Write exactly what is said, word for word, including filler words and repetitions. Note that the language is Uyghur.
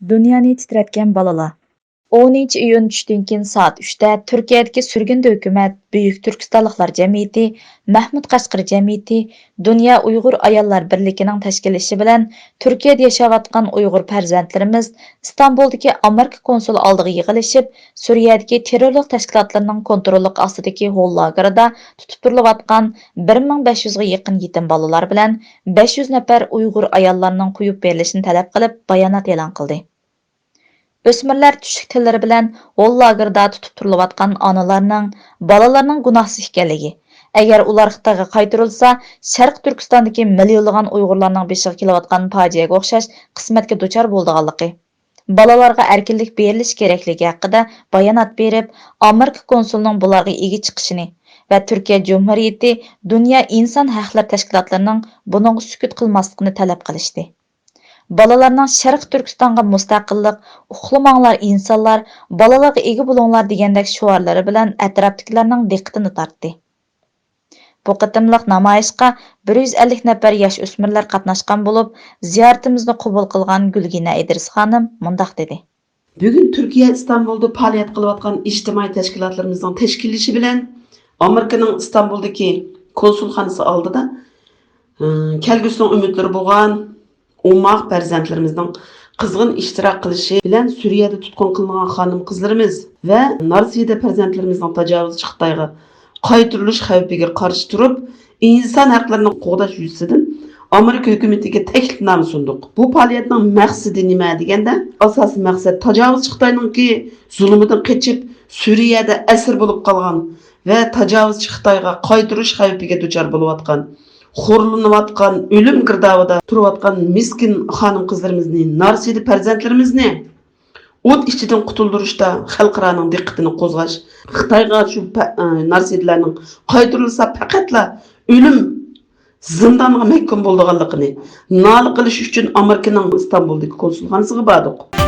دۇنيانى تىترەتكەن بالىلار. ئونىنچى ئىيۇن چۈشتىن كېيىن سائەت ئۈچتە تۈركىيەدىكى سۈرگۈندە ھۆكۈمەت، بۈيۈك تۈركىستانلىقلار جەمئىيىتى، مەھمۇد قەشقىرى جەمئىيىتى، دۇنيا ئۇيغۇر ئاياللار بىرلىكىنىڭ تەشكىللىشى بىلەن تۈركىيەدە ياشاۋاتقان ئۇيغۇر پەرزەنتلىرىمىز ئىستانبۇلدىكى ئامېرىكا كونسۇلى ئالدىغا يىغىلىشىپ، سۈرىيەدىكى تېررورلۇق تەشكىلاتلىرىنىڭ كونتروللۇقى ئاستىدىكى ھول لاگېرىدا تۇتۇپ تۇرۇلۇۋاتقان بىر مىڭ بەش يۈزگە يېقىن يېتىم بالىلار بىلەن بەش يۈز نەپەر ئۇيغۇر ئاياللارنىڭ قويۇپ بېرىلىشىنى تەلەپ قىلىپ بايانات ئېلان قىلدى. ئۆسمۈرلەر چۈشلۈك تىللىرى بىلەن ھول لاگېردا تۇتۇپ تۇرۇلۇۋاتقان ئانىلارنىڭ، بالىلارنىڭ گۇناھسىز ئىكەنلىكى، ئەگەر ئۇلار خىتايغا قايتۇرۇلسا، شەرقىي تۈركىستاندىكى مىليونلىغان ئۇيغۇرلارنىڭ بېشىغا كېلىۋاتقان پاجىئەگە ئوخشاش قىسمەتكە دۇچار بولىدىغانلىقى، بالىلارغا ئەركىنلىك بېرىلىشى كېرەكلىكى ھەققىدە بايانات بېرىپ، ئامېرىكا كونسۇلىنىڭ بۇلارغا ئىگە چىقىشىنى ۋە تۈركىيە جۇمھۇرىيىتى، دۇنيا ئىنسان ھەقلىرى تەشكىلاتلىرىنىڭ بۇنىڭغا سۈكۈت قىلماسلىقىنى تەلەپ قىلىشتى. بالىلارنىڭ شەرقىي تۈركىستانغا مۇستەقىللىق، ئۇخلىماڭلار ئىنسانلار، بالىلارغا ئىگە بولۇڭلار دېگەندەك شوئارلىرى بىلەن ئەتراپتىكىلەرنىڭ دىققىتىنى تارتتى. بۇ قېتىملىق نامايىشقا بىر يۈز ئەللىك نەپەر ياش ئۆسمۈرلەر قاتناشقان بولۇپ، زىيارىتىمىزنى قوبۇل قىلغان گۈلگىنە ئىدرىس خانىم مۇنداق دېدى. بۈگۈن تۈركىيە ئىستانبۇلدا پائالىيەت قىلىۋاتقان ئىجتىمائىي تەشكىلاتلىرىمىزنىڭ تەشكىللىشى بىلەن ئامېرىكىنىڭ ئىستانبۇلدىكى كونسۇلخانىسى ئالدىدا، ئى، كەلگۈسىنىڭ ئۈمىدلىرى بولغان ئوماق پەرزەنتلىرىمىزنىڭ قىزغىن ئىشتىراك قىلىشى بىلەن سۈرىيەدە تۇتقۇن قىلىنغان خانىم-قىزلىرىمىز ۋە نارسىدە پەرزەنتلىرىمىزنىڭ تاجاۋۇزچى خىتايغا قايتۇرۇلۇش خەۋپىگە قارشى تۇرۇپ، ئىنسان ھەقلىرىنى قوغداش يۈزىسىدىن ئامېرىكا ھۆكۈمىتىگە تەكلىپنامە سۇندۇق. بۇ پائالىيەتنىڭ مەقسىتى نېمە دېگەندە، ئاساسىي مەقسەت تاجاۋۇزچى خىتاينىڭكى زۇلۇمىدىن قېچىپ، سۈرىيەدە ئەسىر بولۇپ قالغان ۋە تاجاۋۇزچى خىتايغا قايتۇرۇش خەۋپىگە دۇچار بولۇۋاتقان، خورلىنىۋاتقان، ئۆلۈم گىردابىدا تۇرۇۋاتقان مىسكىن خانىم-قىزلىرىمىزنى، نارسىدە پەرزەنتلىرىمىزنى ئوت ئىچىدىن قۇتۇلدۇرۇشتا خەلقئارانىڭ دىققىتىنى قوزغاش، خىتايغا شۇ پە-، ئە، نارسىدىلەرنىڭ قايتۇرۇلسا پەقەتلا ئۆلۈم زىندانغا مەھكۇم بولىدىغانلىقىنى نالە قىلىش ئۈچۈن ئامېرىكىنىڭ ئىستانبۇلدىكى كونسۇلخانىسىغا باردۇق.